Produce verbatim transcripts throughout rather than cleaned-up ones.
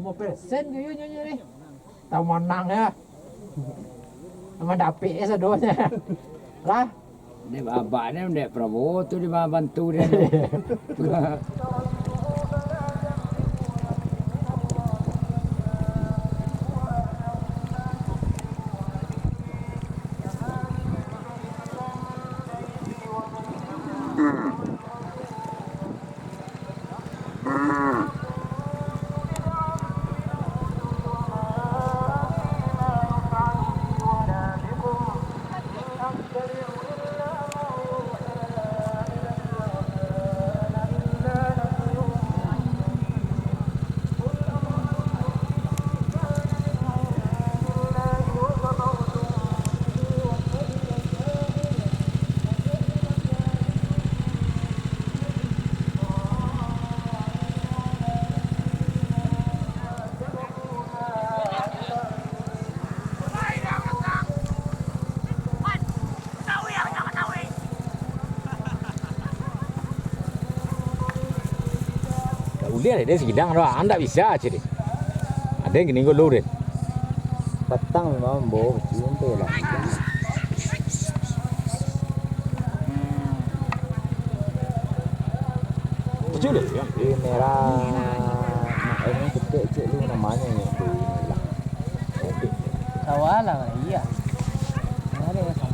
Limo persen jo yo nyo ni. Tau manang yo. Aman dapek yo sadonyo. Lah. Dek abak ni, dek Prabowo tu di bantu dia tu. Tak buliah deh, dia segidang doh, andak bisa aja deh. Ada yang gini gue lurin. Patang memang bo, cium pe lah. Kecil deh, ya. Ini merah. Nah, ini kecil, cik, lu namanya ni, Bu, inilah. Sawah lah, iya. Ada ya sama.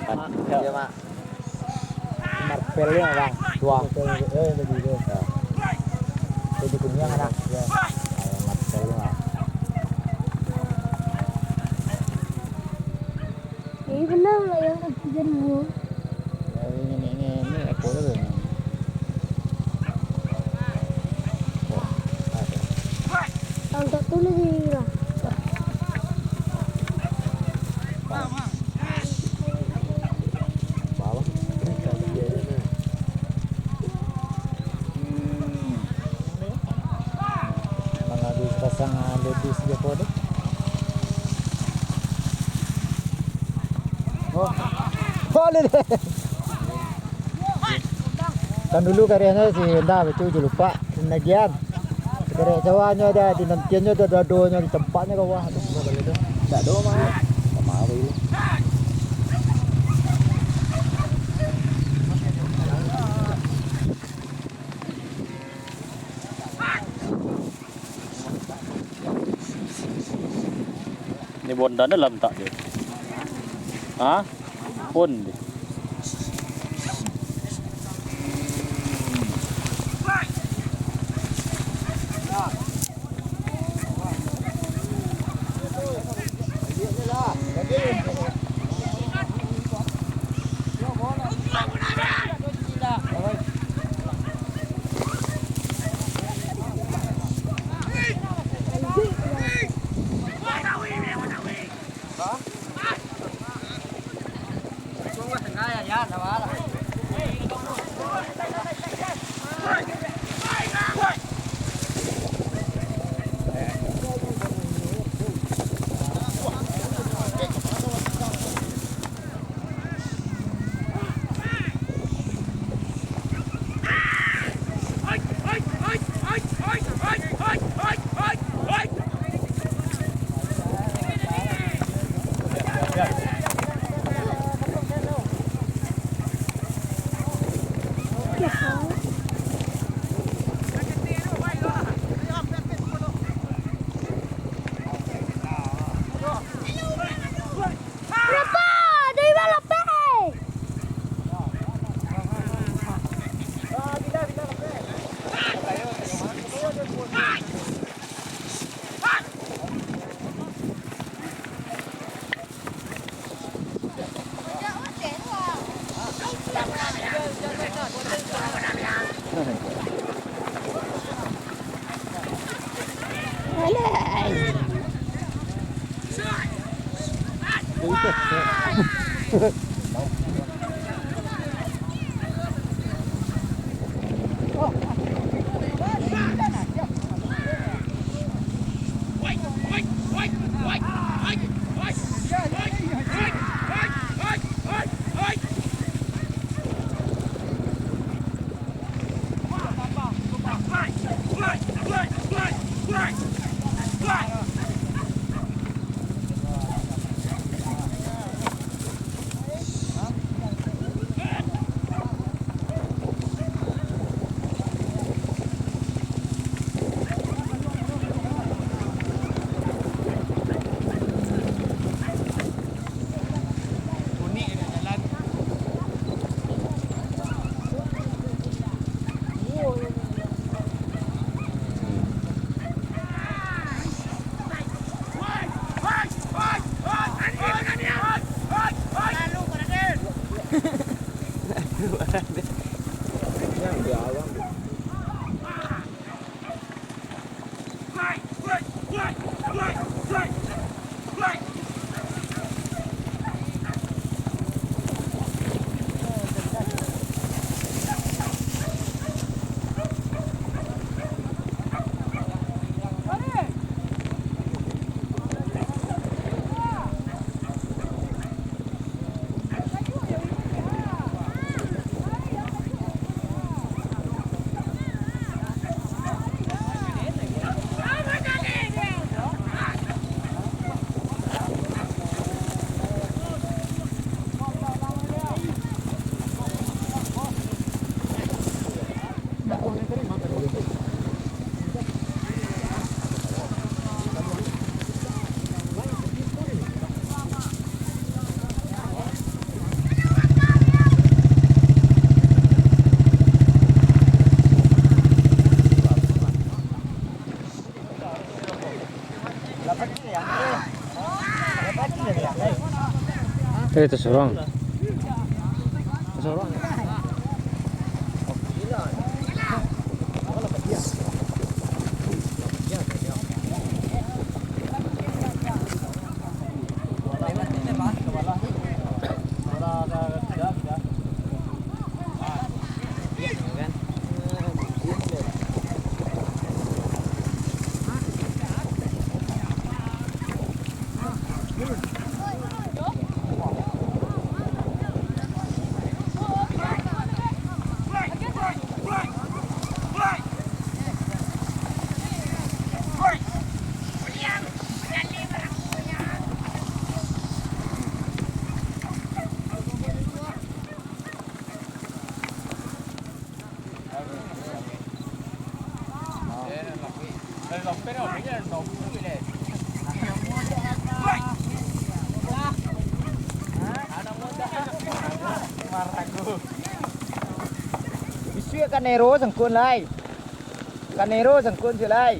Mak, iya, Mak. Marvel ya, Bang. Tua. Marvel, eh, lebih itu. Ya. Itu di Kuniang, kan? Ya. Ah, Marvel ya, Mak. Ini benar lah yang kejadian dulu. Ya, ini, ini, ini, ini, apa tu? Oh, ada. Angkat tu lagi lah. Bawah. Hmm. Mana habis pasang, ah, ledis je apa tu? Oh. Oh, ledis. Kan dulu karyanya si Honda, betul je lupa. Penagihan. Karya cawanyo ada, di nantianyo ada, ada, adonyo di tempatnyo ke bawah tu. Ndak ado mah. Sama apa ini? Ini bondan dalam tak dia? Hah? Pun dia. Eh, tasorong. Tasorong. Bisuak ka Nero sangkun lai. Ka Nero sangkun si lai.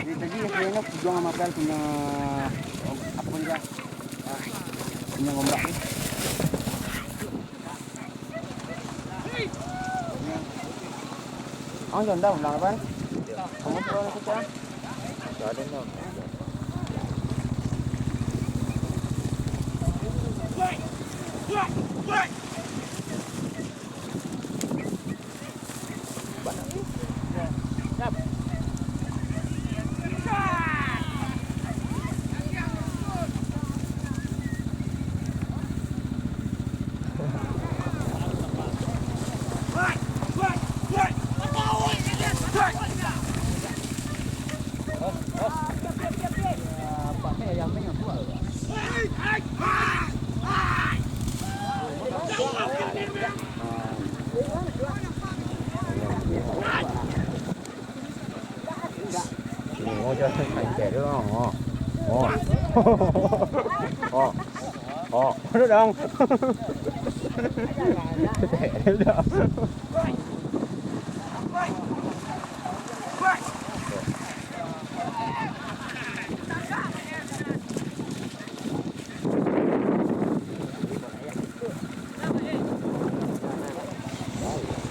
Ini tadi kayaknya pejuang sama Pel punya, apa dia? Ah, punya ombak ni. Ang janda pulang apa? Kamu tu orang kecil. Ada enam. Oh, jangan mancet tu, oh. Oh. Oh. Oh, duduk dong.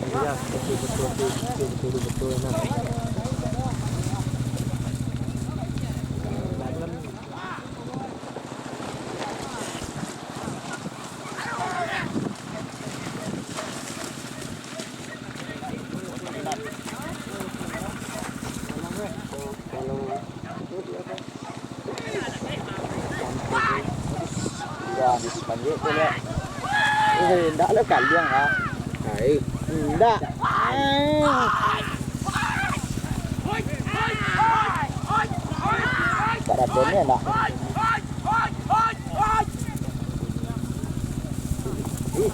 Iya, betul, betul, betul, betul, betul, betul, nah. Udah habis panjat tu, lihat. Eh, ndak lah kaliang lah. Hai, ndak. Eh. Tak ada pun ni, ndak. Ih.